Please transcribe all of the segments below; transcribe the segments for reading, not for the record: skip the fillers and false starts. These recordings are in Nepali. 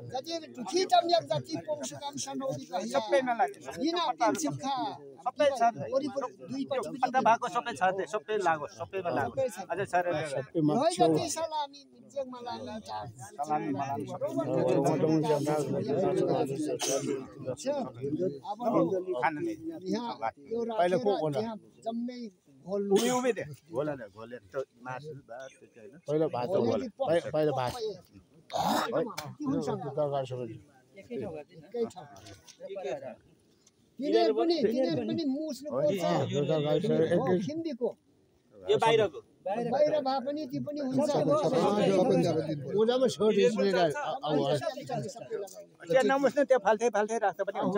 Jadi duki tam yang jadi pungsukam sanodi kahya. सबै मलाई Dina tin sikha. सबै छ Ori pun dui patu पत्ता भएको सबै छ त्यो सबै लागो सबैमा लागो अझै छ रे Hoi jati salami jeng malala cha. सलामी मलाई खानु नि Pahila ko wala. Jamme hol. उयो उबे दे होला न घोले त मासु भात त्यो हैन पहिला भात हो पहिला भात Tiner पनि मुस्नु पर्छ हिन्दीको यो बाहिरको बाहिर भए पनि ती पनि हुन्छ उदामा छोड इसले त्यहाँ नमुस्नु त्यो फाल्थै फाल्थै राख्दा पनि हुन्छ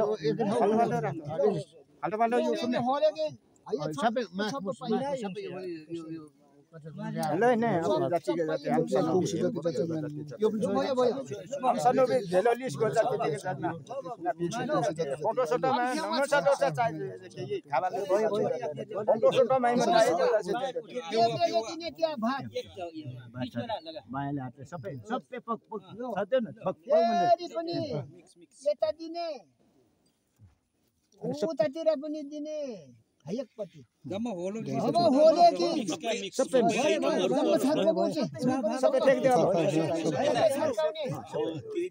फाल्टो फाल्टो यो सुन्ने सबै मासु सबै ल न अब जति जति यो भयो भयो सनो बे धेलो लिस्ट गर्छ त्यतिकै जान्न फोटो सोटोमा नम्बर सटो चाहिन्छ के खाबाले भयो फोटो सोटोमा यो दिने त्यहाँ भात मायाले हात सबै सबै पक पक छदैन पक फेरि पनि यता दिने उतातिर पनि दिने एकपट्टि जम्मा होलो अब होले कि सबै जम्मा छर्को बोल्छ सबै टेक्दै अब छर्काउने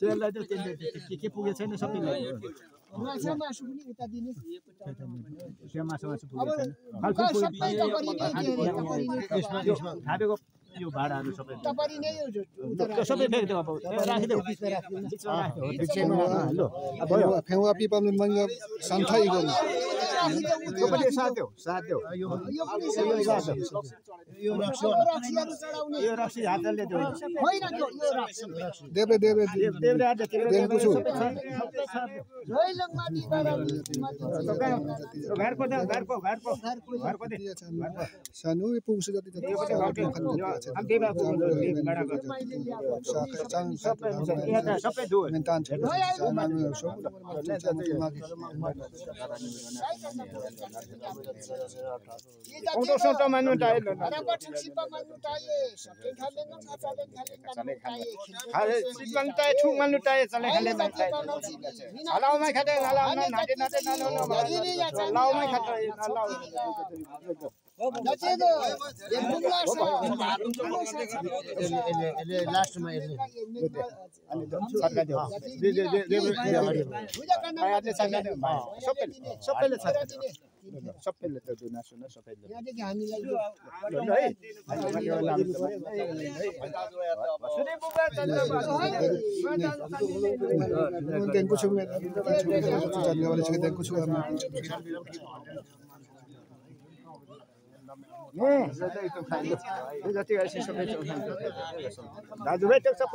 त्यसलाई चाहिँ के पुगे छैन सबैलाई माछा मासु पनि उता दिने त्यो मासु मासु अब सबै टपरी नै दिने खाबेको यो भाडाहरू सबै टपरी नै त्यो सबै फेक्दियो अब राखिदेऊ बिचमा ल भयो फेवा पिपाम मंग संथाइ गर्नु यो पनि साथ्यो यो पनि यो रक्सीहरू चढाउने यो रक्सी हातले त्यो होइन यो रक्सी देवे देवे देवले आज देवको छु जैलङ माथि घरको दे सानो पुग्छ जति जति सबै दु मेन्टान छ फोटो सोटो मान्नु टाइल खाले सिपन टाइ ठुक मान्नु टाइ चले खाले हलाउमै खाते हलाउन नाटे नाटे लाउमै खाते लाउ नचेदो एक बुंगला यसले लास्टमा यसले अनि सरकार दियो सबैले सबैले त दुना सुन सबैले यहाँदेखि हामीलाई देनको छु जान्नेवाले छ देनको छु जति ऐसे सबै दाजुभाइ त्यो सब